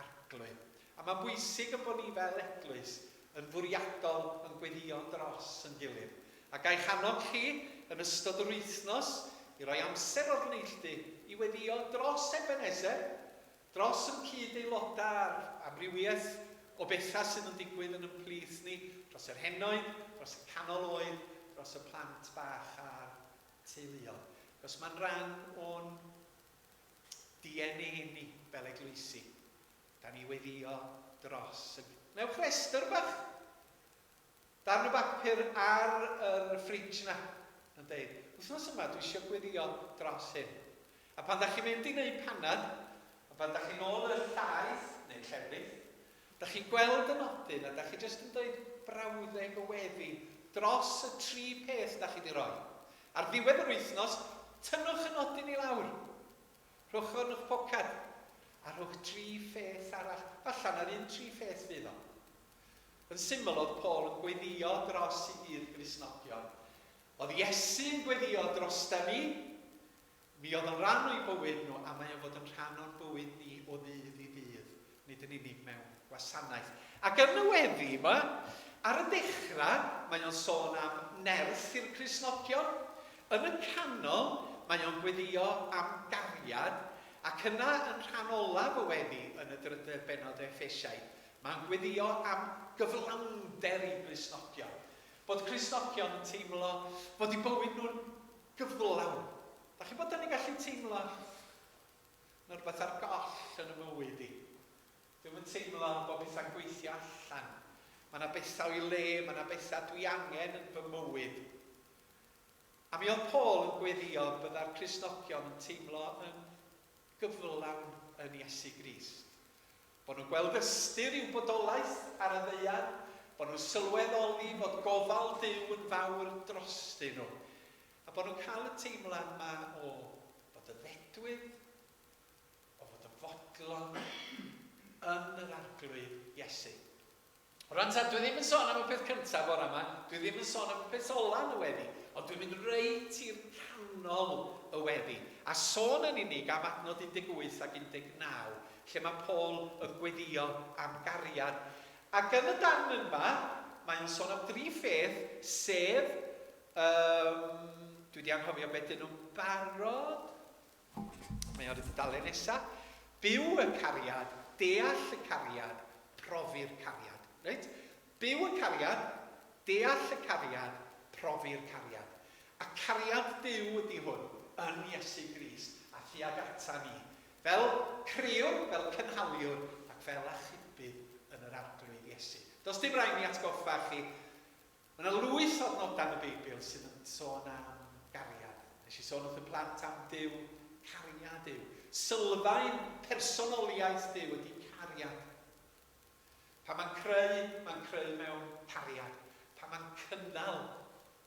Arglwydd. A mae'n bwysig ein bod ni fel eglwys yn fwriadol yn gweddïo dros yn gilydd. A ga i'ch annog chi yn ystod yr wythnos i roi amser o'r neilltu i weddïo dros Ebenezer, dros yn cyd-aelodau a'r amrywiaeth o bethau sydd yn digwydd yn yn plith ni. Dros yr henoed, dros y canol oed, dros y plant bach a'r teuluoedd. Cos mae'n rhan o'n DNA ni fel eglwysi. Da ni weddio dros y... Newch restr bach. Darn o bapur ar yr fridge 'na yn deud, wythnos yma dwi isio gweddio dros hyn. A pan da chi'n mynd i wneud panad, a pan da chi'n ôl y llaeth, neu llefrith, da chi'n gweld y nodyn a da chi jyst yn dweud brawddeg o weddi dros y tri peth da chi di roi. Ar ddiwedd yr wythnos, tynnwch y nodyn i lawr. Rhowch o yn eich pocad. A rhowch dri pheth arall. Falla na'r un tri pheth fydd o. Yn syml, oedd Paul yn gweddïo dros i gyd Gristnogion. Oedd Iesu yn gweddïo drosta ni. Mi oedd o'n rhan o'i bywyd nhw, a mae o'n fod yn rhan o'n bywyd ni o ddydd i ddydd, nid yn unig mewn gwasanaeth. Ac yn y weddi yma, ar y dechrau, mae o'n sôn am nerth i'r Cristnogion. Yn y canol, mae o'n gweddïo am gariad, ac yna yn rhan olaf y weddi yn y drydedd bennod o Effesiaid, Mae'n gweddïo am gyflawnder i Gristnogion. Bod Cristnogion yn teimlo bod eu bywyd nhw'n gyflawn. Da chi'n bod da ni'n gallu teimlo na rhywbeth ar goll yn y mywyd i. Dwi'm yn teimlo bod pethau'n gweithio allan. Mae yna bethau o'i le, mae yna bethau dwi angen yn fy mywyd. A mi oedd Paul yn gweddïo bydda'r Cristnogion yn teimlo yn gyflawn yn Iesu Grist. Bod nhw'n gweld ystyr i'w bodolaeth ar y ddaear, bod nhw'n sylweddoli fod gofal Duw yn fawr drostyn nhw, a bod nhw'n cael y teimlad 'ma o fod yn ddedwydd, o fod yn fodlon yn yr Arglwydd Iesu. Rwan ta, dwi ddim yn sôn am y peth cyntaf bore yma, dwi ddim yn sôn am y peth ola yn y weddi, ond dwi'n mynd reit i'r canol y weddi, a sôn yn unig am adnod 18 ac 19, lle mae Paul yn gweddio am gariad. Ac yn y darn yma, mae o'n sôn am dri pheth, sef, um, dwi wedi anghofio beth dyn nhw'n barod, Mae ar y dudalen nesaf. Byw y cariad, deall y cariad, profi'r cariad. Reit? Byw y cariad, deall y cariad, profi'r cariad. A cariad Duw ydy hwn, yn Iesu Grist, a thuag ata ni, fel crëwr, fel cynhaliwr, ac fel achubydd yn yr Arglwydd Iesu. Does dim rhaid mi atgoffa chi. Mae yna lwyth o adnodau yn y Beibl sydd yn sôn am gariad. Nes i sôn wrth y plant am Duw, cariad yw. Sylfaen personoliaeth Duw ydy cariad. Pan mae'n creu, mae'n creu mewn cariad. Pan mae'n cynnal,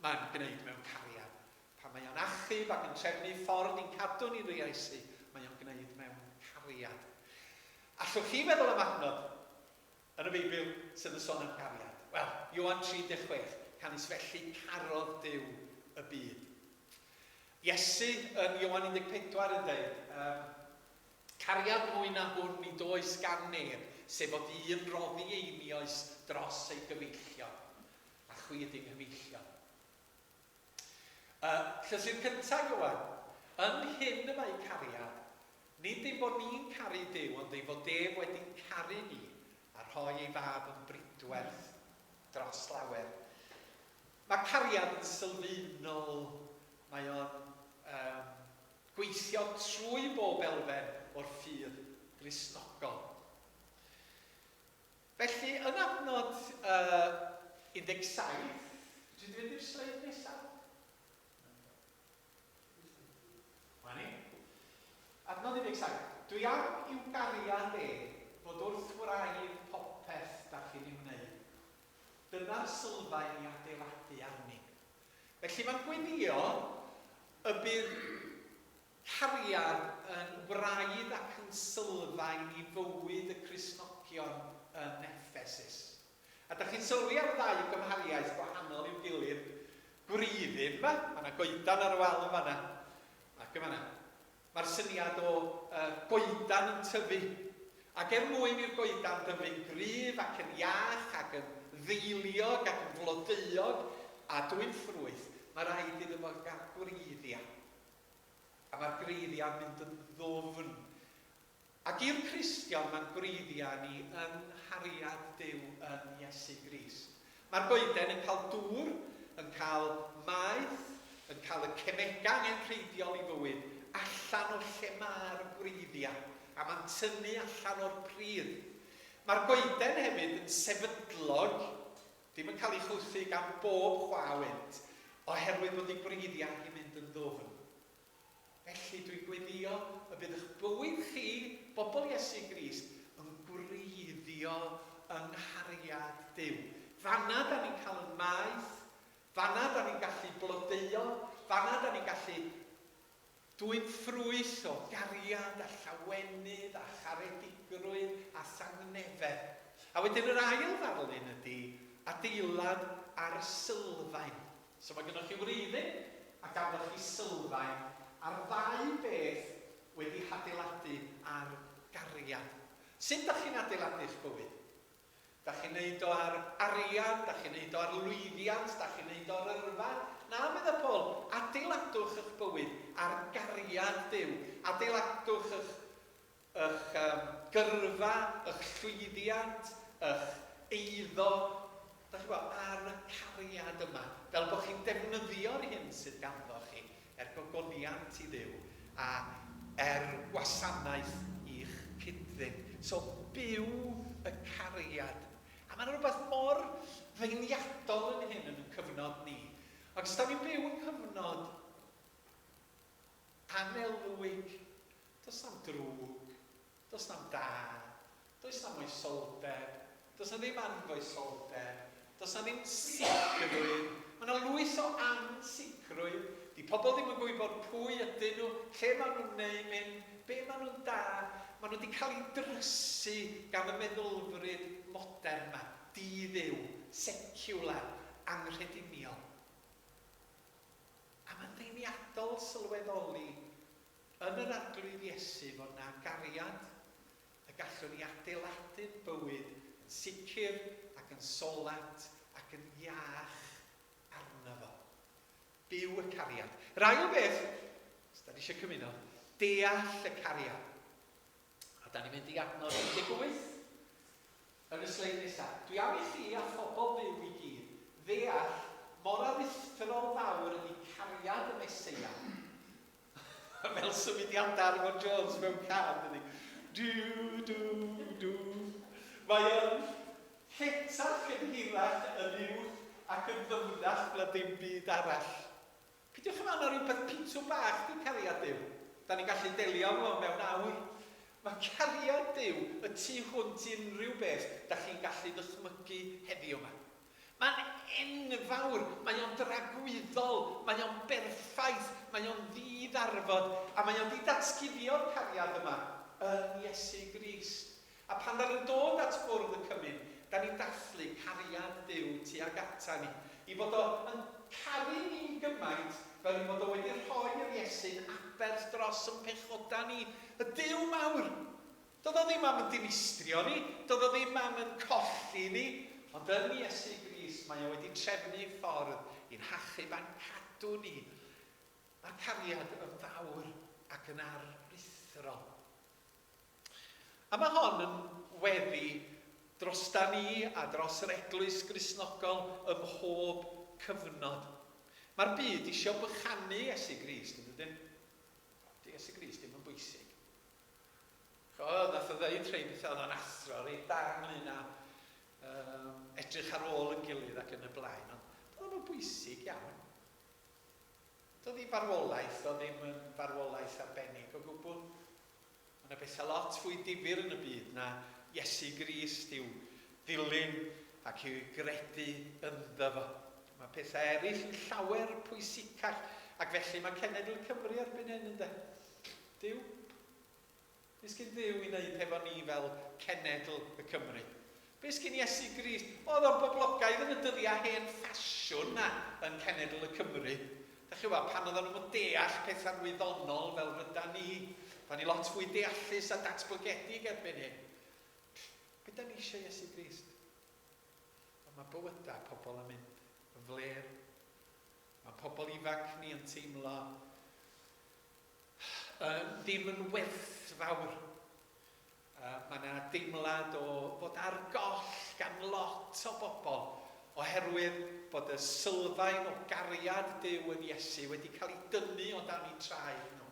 mae'n gwneud mewn cariad. Pan mae o'n achub ac yn trefnu ffordd i'n cadw ni'n Iesu, mae o'n gwneud mewn cariad. Allwch chi feddwl am adnod Yn y Beibl sydd yn sôn am gariad? Wel, Ioan 36, canys felly carodd Duw y byd. Iesu yn Ioan 14 yn dweud, um, cariad mwy na hwn nid oes gan neb, sef fod un roddi einioes dros ei gyfeillion, a chwi ydy nghyfeillion. Y llythyr cyntaf, Ioan, Yn hyn y mae cariad, nid ein bod ni'n caru Duw, ond ei fod ef wedi caru ni a rhoi ei fab yn bridwerth dros lawer. Mae cariad yn sylfaenol, mae o'n um, gweithio trwy bob elfen o'r ffydd Gristnogol. Felly, yn adnod uh, 17, dwi wedi mynd i'r sleid nesaf? Dyma ni. Adnod 17. Dwi am i'w gariad e fod wrth wraidd popeth da chi'n ei wneud. Dyna'r sylfaen i adeiladu arni. Felly mae'n gweddio y bydd Cariad yn wraidd ac yn sylfaen i fywyd y Cristnogion yn Effesus. A dach chi'n sylwi ar y ddau gymhariaeth gwahanol i'w gilydd, gwreiddyn 'ma, mae 'na goedan ar y wal yn fan'na, ac yn fan'na. Mae'r syniad o uh, goedan yn tyfu. Ac er mwyn i'r goedan dyfu'n gryf ac yn iach ac yn ddeiliog ac yn flodeuog a dwyn ffrwyth, mae rhaid iddo fo gael gwreiddiau. A mae'r gwreiddiau'n mynd yn ddwfn. Ac i'r Cristion, mae'n gwreiddiau ni yng nghariad Duw yn Iesu Grist. Mae'r goeden yn cael dŵr, yn cael maeth, yn cael y cemegau angenrheidiol i fywyd allan o lle mae'r gwreiddiau, a mae'n tynnu allan o'r pridd. Mae'r goeden hefyd yn sefydlog, ddim yn cael ei chwythu gan bob chwa wynt, oherwydd bod ei gwreiddiau hi'n mynd yn ddwfn. Felly, dwi'n gweddïo y bydd eich bywyd chi, bobl Iesu Grist, yn gwreiddio yng nghariad Duw. Fanna da ni'n cael yn maeth, fanna da ni'n gallu blodeuo, fanna da ni'n gallu dwyn ffrwyth o gariad a llawenydd a charedigrwydd a thangnefedd. A wedyn yr ail ddarlun ydy adeilad ar y sylfaen. So mae gennych chi wreiddyn a ganddoch chi sylfaen a'r ddau beth wedi hadeiladu ar gariad. Sut dach chi'n adeiladu eich bywyd? Dach chi'n neud o ar arian, dach chi'n neud o ar lwyddiant, dach chi'n neud o ar yrfa? Na, medda Paul, adeiladwch eich bywyd ar gariad Duw. Adeiladwch eich Ych gyrfa, ych llwyddiant, ych eiddo, dach chi'n gwybod, ar y cariad yma, fel bod chi'n defnyddio'r hyn sydd ganddo chi er gogoniant i Dduw a er gwasanaeth i'ch cyd-ddyn. So, byw y cariad. A mae yna rhywbeth mor feirniadol yn hyn yn y cyfnod ni. Ac os da ni'n byw yn cyfnod Annelwig, does na'm drwg, does na'm da, does na'm moesoldeb, does 'na ddim anfoesoldeb, does 'na ddim sicrwydd, mae 'na lwyth o ansicrwydd, 'di pobl ddim yn gwybod pwy ydyn nhw, lle maen nhw'n neu mynd, be maen nhw'n da, maen nhw 'di cael eu drysu gan y meddylfryd modern 'ma, di-Dduw, seciwlar, anghrediniol. A mae'n ddeniadol sylweddoli yn yr Arglwydd Iesu fod 'na gariad y gallwn ni adeiladu'n bywyd yn sicr ac yn solat ac yn iach arno fo. Byw y cariad. Yr ail beth, os da ni eisiau cymuno, deall y cariad. A da ni'n mynd i adnod 18 yn y sleid nesaf. Dwi am i chi a phobl fyw i gyd ddeall mor aruthrol fawr ydy cariad y Meseia. Fel symudiadau Arfon Jones mewn car, dydy. Du, du, du. Mae o'n lletach yn hirach, yn uwch ac yn ddyfnach na dim byd arall. Peidiwch â meddwl na rhyw beth pitw bach 'di cariad Duw. Da ni'n gallu delio efo fo mewn awr. Mae cariad Duw y tu hwnt i unrhyw beth da chi'n gallu ddychmygu heddiw 'ma. Mae'n enfawr, mae o'n dragwyddol, mae o'n berffaith, mae o'n ddi-ddarfod, a mae o 'di datguddio'r cariad yma yn Iesu Grist. A pan 'da ni'n dod at fwrdd y cymun, 'da ni'n dathlu cariad Duw tuag ata ni, 'i fod o yn caru ni'n gymaint fel 'i fod o wedi rhoi yr Iesu'n aberth dros yn pechoda ni. Y Duw mawr! Doedd o ddim am yn dinistrio ni, doedd o ddim am yn colli ni, ond yn Iesu Grist mae o wedi trefnu ffordd i'n hachub a'n cadw ni. Mae'r cariad yn fawr ac yn aruthrol. A mae hon yn weddi drosta ni a dros yr Eglwys Gristnogol ym mhob cyfnod. Mae'r byd isio bychanu Iesu Grist, yn dydyn? Di Iesu Grist ddim yn bwysig. Ch'od, nath o ddeud rhei pethau oedd o'n athro reit da ynglyn â um, edrych ar ôl yn gilydd ac yn y blaen, ond doedd o'n bwysig iawn. Doedd ei farwolaeth o ddim yn farwolaeth arbennig o gwbl. Mae 'na bethau lot fwy difyr yn y byd na Iesu Grist i'w ddilyn ac i'w gredu ynddo fo. Mae pethau eraill yn llawer pwysicach, ac felly mae cenedl Cymru erbyn hyn, ynde? Duw. Be sgyn Dduw i wneud hefo ni fel cenedl y Cymru? Be sgyn Iesu Grist? Oedd o'n boblogaidd yn y dyddiau hen ffasiwn 'na yn cenedl y Cymru. Dach chi'n gwybod, pan oedden nhw'm yn deall pethau'n wyddonol fel rydan ni. Da ni lot fwy deallus a datblygedig erbyn hyn. Be da ni eisiau Iesu Grist? Ond mae bywydau pobl yn mynd yn flêr. Mae pobl ifanc ni yn teimlo ddim yn werthfawr. Mae yna deimlad o fod ar goll gan lot o bobl Oherwydd bod y sylfaen o gariad Duw yn Iesu wedi cael ei dynnu o dan eu traed nhw.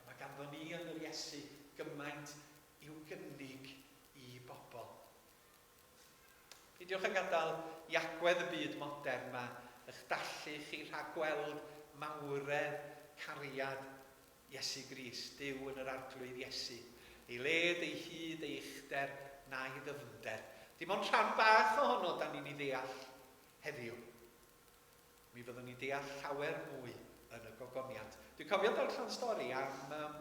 A mae ganddo ni yn yr Iesu gymaint i'w gynnig i bobl. Peidiwch â gadael i agwedd y byd modern 'ma eich dallu chi rhag gweld mawredd cariad Iesu Grist, Duw yn yr Arglwydd Iesu, ei led, ei hyd, ei uchder, na'i ddyfnder. Dim ond rhan bach ohono 'dan ni'n ei ddeall heddiw. Mi fyddwn ni'n deall llawer mwy yn y gogoniant. Dwi'n cofio darllen stori am um,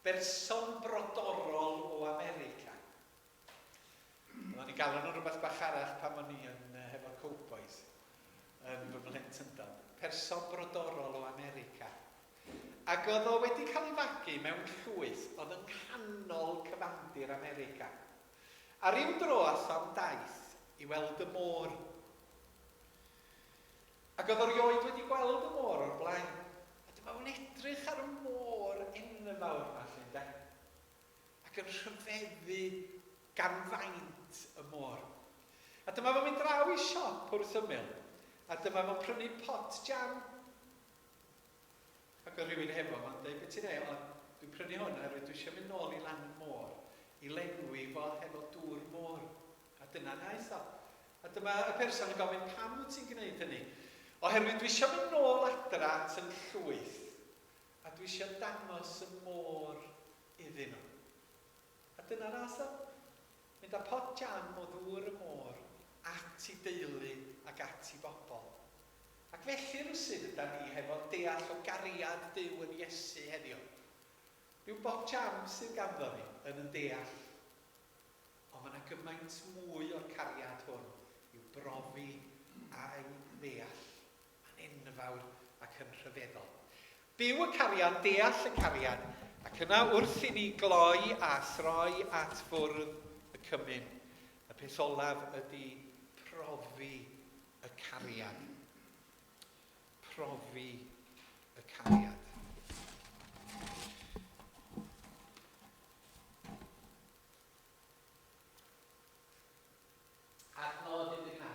berson brodorol o America. Oedden ni'n galw nhw rhywbeth bach arall pan o'n i yn hefo'r Cowboys yn fy mhlentyndod. Person brodorol o America. Ac oedd o wedi cael ei fagu mewn llwyth oedd yng nghanol cyfandir America. A ryw dro ath o am daith i weld y môr. Ac oedd o rioed wedi gweld y môr o'r blaen. A dyma fo'n edrych ar y môr enfawr 'ma 'lly, ynde? Ac yn rhyfeddu gan faint y môr. A dyma fo'n mynd draw i siop wrth ymyl, a dyma fo'n prynu pot jam. Ac oedd rhywun hefo fo'n dweud, be ti'n neud? O, dwi'n prynu hwn oherwydd dwi eisiau mynd nôl i lan y môr i lenwi fo hefo dŵr môr. A dyna wnaeth o. A dyma y person yn gofyn, pam wyt ti'n gwneud hynny? Oherwydd dwi eisiau mynd nôl adra at yn llwyth, a dwi eisiau dangos y môr iddyn nhw. A dyna wnaeth o. Mynd â pot jam o ddŵr y môr at i deulu ac at i bobl. Ac felly rywsut ydan ni hefo deall o gariad Duw yn Iesu heddiw. Rhyw bot jam sydd ganddo ni yn yn deall. Ond mae yna gymaint mwy o'r cariad hwn i'w brofi a'i ddeall. Mae'n enfawr ac yn rhyfeddol. Byw y cariad, deall y cariad, ac yna wrth i ni gloi a throi at fwrdd y cymun, y peth olaf ydy profi y cariad. Profi y cariad. Adnod 19.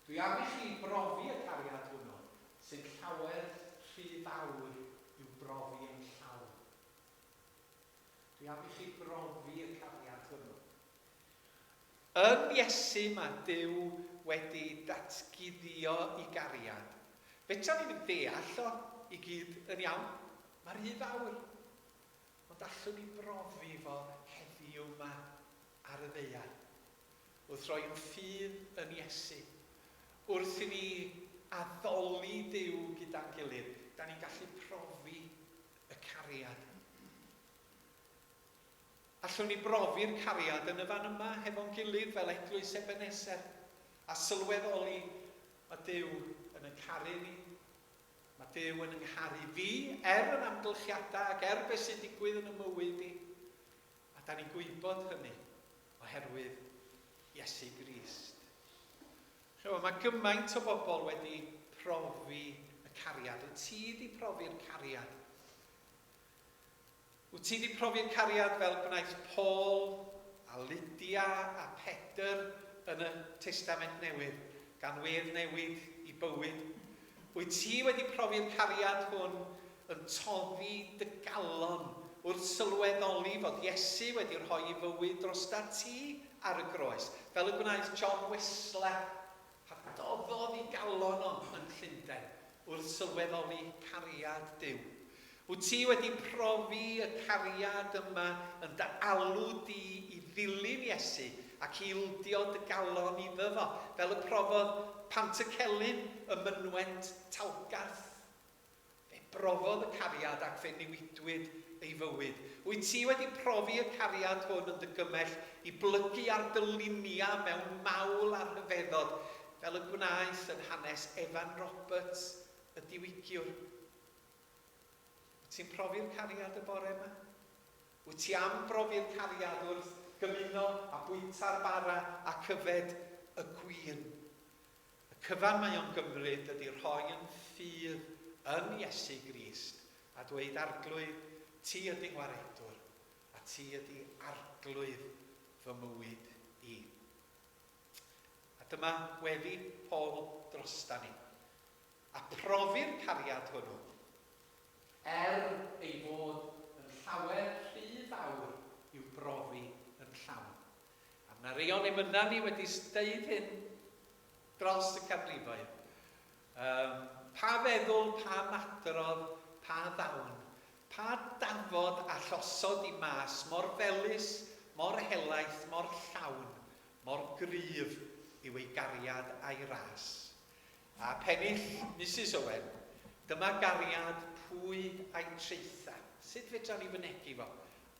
Dwi am i chi brofi y cariad hwnnw, sy'n llawer rhy fawr i'w brofi yn llawn. Dwi am i chi brofi y cariad hwnnw. Yn Iesu mae Duw wedi datguddio i gariad. Fedra ni ddim deall o i gyd yn iawn. Mae rhy fawr. Ond allwn ni brofi fo heddiw 'ma ar y ddaear, wrth roi ein ffydd yn Iesu, wrth i ni addoli Duw gyda'n gilydd, da ni'n gallu profi y cariad. Allwn ni brofi'r cariad yn y fan yma hefo'n gilydd fel Eglwys Ebeneser, a sylweddoli mae Duw yn yn caru ni, Mae Duw yn 'ngharu fi, er yn amgylchiadau ac er beth sy'n digwydd yn 'y mywyd i. A da ni'n gwybod hynny oherwydd Iesu Grist. Chymod, mae gymaint o bobl wedi profi y cariad. Wyt ti wedi profi'r cariad? Wyt ti 'di profi'r cariad fel gwnaeth Paul a Lydia a Pedr yn y Testament Newydd, gan wedd newid i bywyd? Wyt ti wedi profi'r cariad hwn yn toddi dy galon wrth sylweddoli fod Iesu wedi rhoi ei fywyd drostat ti ar y groes, fel y gwnaeth John Wesley Pan doddodd ei galon o yn Llundain wrth sylweddoli cariad Duw. Wyt ti wedi profi y cariad yma yn dy alw di i ddilyn Iesu ac i ildio dy galon iddo fo, fel y profodd Pantycelyn ym mynwent Talgarth? Fe brofodd y cariad ac fe newidwyd ei fywyd. Wyt ti wedi profi y cariad hwn yn dy gymell i blygu ar dy luniau mewn mawl a rhyfeddod, fel y gwnaeth yn hanes Evan Roberts, y diwygiwr? Wyt ti'n profi'r cariad y bore yma? Wyt ti am brofi'r cariad wrth gymuno a bwyta'r bara ac yfed y gwin? Y cyfan mae o'n gymryd ydy rhoi yn ffydd yn Iesu Grist a dweud Arglwydd, ti ydy ngwaredwr a ti ydy Arglwydd fy mywyd i. A dyma weddi Paul drosta ni. A profi'r cariad hwnnw. Er ei fod yn llawer rhy fawr i'w brofi yn llawn. A mae rhai o'n emynau ni wedi deud hyn dros y canrifoedd. Um, pa feddwl, pa madrodd, pa ddawn, pa dafod a llosod i mas mor felys, mor helaeth, mor llawn, mor gryf yw ei gariad a'i ras. A pennill Misus Owen, dyma gariad pwy a'i traetha. Sut fedra ni fynegi fo?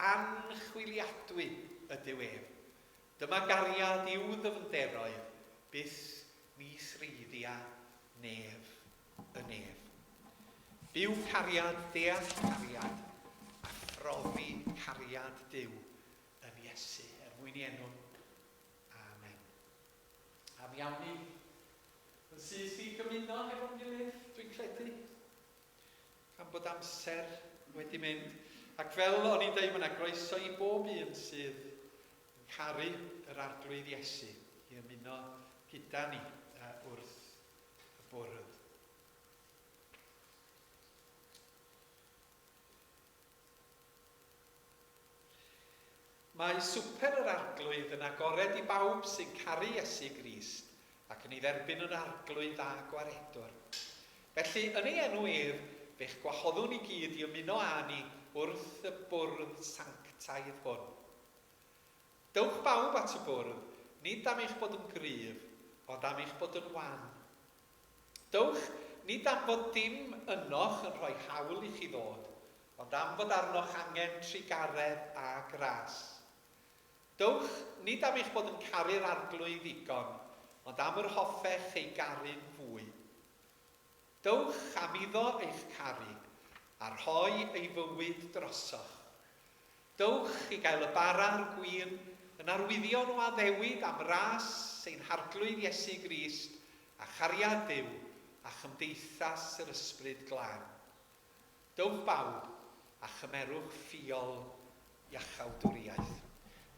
Anchwiliadwy ydyw ef. Dyma gariad i'w ddyfnderoedd, byth ni threiddia nef y nef. Byw cariad, deall cariad, a phrofi cariad Duw yn Iesu, er mwyn i enw. Amen. A mi awn ni yn syth i gymuno hefo'n gilydd, dwi'n credu, gan bod amser wedi mynd. Ac fel o'n i'n dweud, mae yna groeso i bob un sydd yn caru yr Arglwydd Iesu i ymuno gyda ni wrth y bwrdd. Mae Swper yr Arglwydd yn agored i bawb sy'n caru Iesu Grist ac yn ei dderbyn yn Arglwydd a Gwaredwr. Felly, yn ei enw ef, fe'ch gwahoddwn i gyd i ymuno â ni wrth y bwrdd sanctaidd hwn. Dewch bawb at y bwrdd, nid am eich bod yn gryf, ond am eich bod yn wan. Dewch, nid am fod dim ynoch yn rhoi hawl i chi ddod, ond am fod arnoch angen trugaredd a gras. Dewch, nid am eich bod yn caru'r Arglwydd ddigon, ond am yr hoffech ei garu'n fwy. Dewch am iddo eich caru, a rhoi ei fywyd drosoch. Dowch i gael y bara a'r gwin yn arwyddion o addewid am ras ein Harglwydd Iesu Grist a chariad Duw a chymdeithas yr Ysbryd Glân. Dowch bawb a chymerwch ffiol iachawdwriaeth.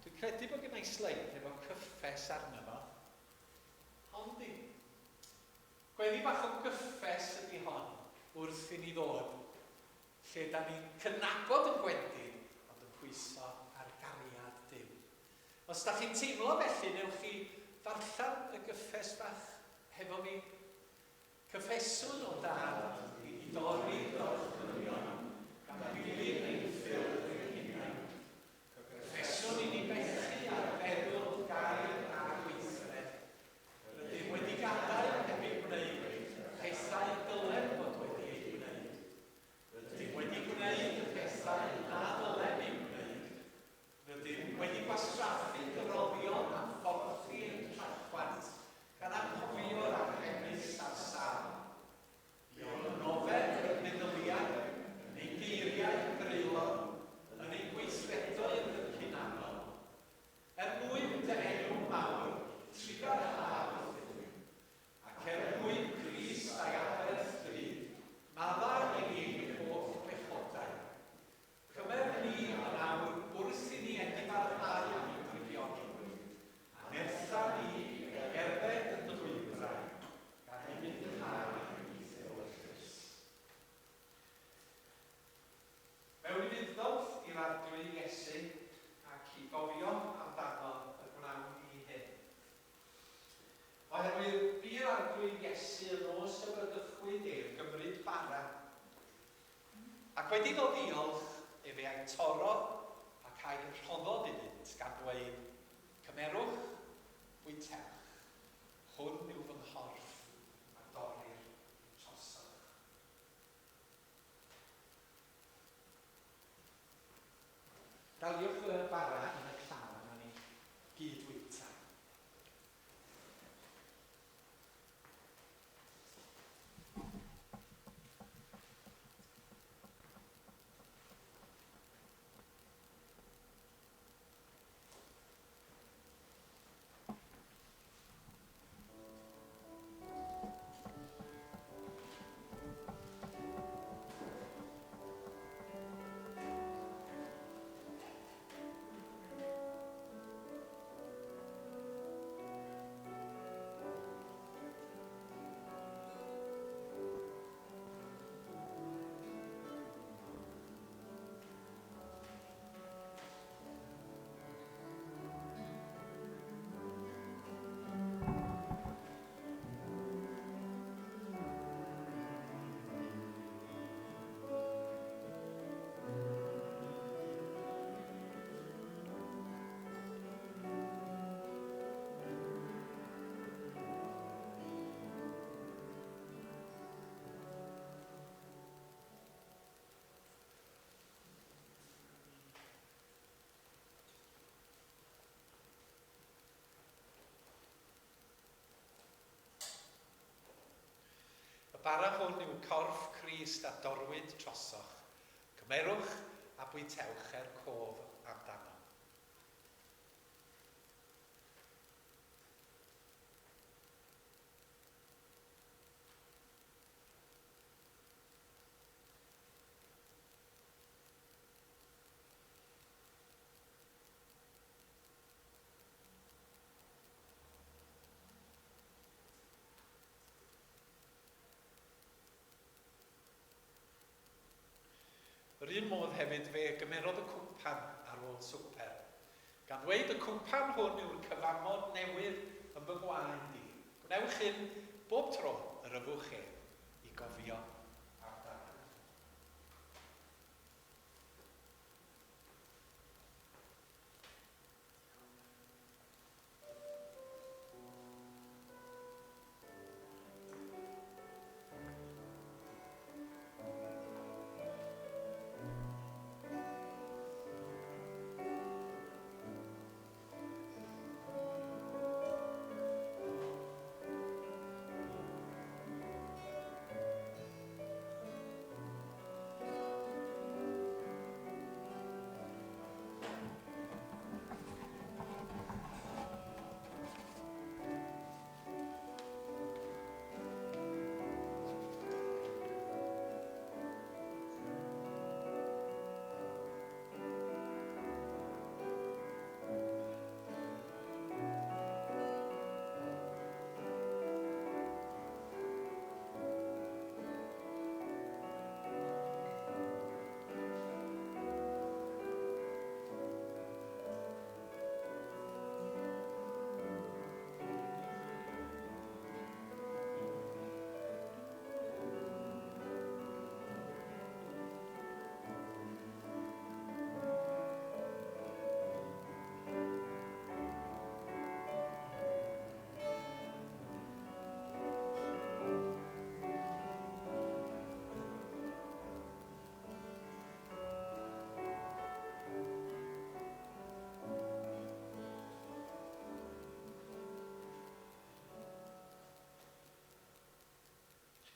Dwi'n credu bod gennai sleid efo cyffes arno fo. Hon di. Gweddi bach o gyffes ydi hon wrth i ni ddod lle da ni'n cydnabod yn gwendid ond yn pwyso ar gariad Duw. Os da chi'n teimlo felly, newch chi ddarllen y gyffes fach hefo fi. Cyffeswn o Dad i ni dorri gorchmynion gan ddilyn ein ffyrdd ein hunain. Cyffeswn i ni bechu ar feddwl, gair a gweithred. Rydym wedi gadael heb eu gwneud pethau y dylem fod wedi eu gwneud. Rydym wedi gwneud y pethau na ddylem eu gwneud. Rydym wedi gwastraffu dyroddion a phorthi ein rhagfarn, gan anghofio'r anghenus a'r sâl. Buom yn ofer ein meddyliau, yn ein geiriau yn greulon, yn ein gweithredoedd yn hunanol. Er mwyn dy enw mawr, trugarha wrthym, ac er mwyn Crist a'i aberth drud, maddau i ni ein holl bechodau. Cymer ni yn awr wrth i ni edifarhau am ein drygioni, a nertha ni i gerdded yn dy lwybrau, gan ufuddhau i'th ewyllys. Mewn ufudd-dod i'r Arglwydd Iesu ac i gofio amdano y gwnawn ni hyn. Oherwydd bu'r Arglwydd Iesu y nos y bradychwyd ef gymryd bara, ac wedi iddo ddiolch, efe a'i torrodd ac a'i rhoddodd iddynt, gan ddweud, Cymerwch, bwytewch, hwn yw fy nghorff a dorrir trosoch. Daliwch y bara yn y llaw a nawn ni gyd fwyta. bara hwn yw corff Crist a dorwyd trosoch. Cymerwch a bwytewch er cof amdano. Yr un modd hefyd fe gymerodd y cwpan ar ôl swper, gan ddweud y cwpan hwn yw'r cyfamod newydd yn fy ngwaed i. Gwnewch hyn bob tro yr yfwch ef i gofio amdano.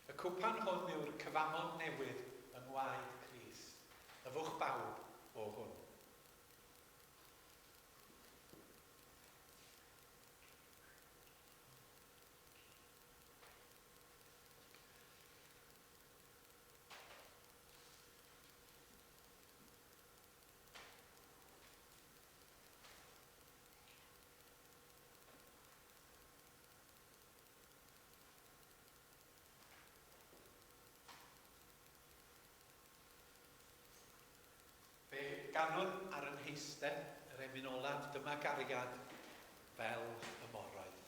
Y cwpan hwn yw'r cyfamod newydd yng ngwaed Crist. Yfwch bawb o hwn. Fe ganwn ar yn heistedd yr emyn olaf, dyma gariad fel y moroedd.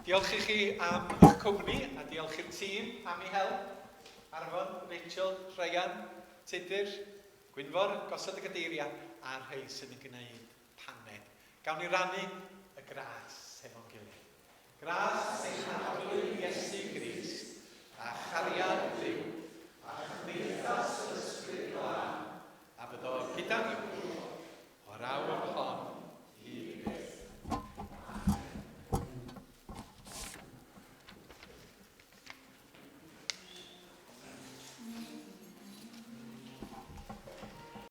Diolch i chi am eich cwmni a diolch i'r tîm am ei help. Arfon, Rachel, Ryan, Tudur, Gwynfor, gosod y gadeiriau a'r rhai sydd yn gwneud paned. Gawn ni rannu y gras hefo'n gilydd. Gras ein Arglwydd Iesu.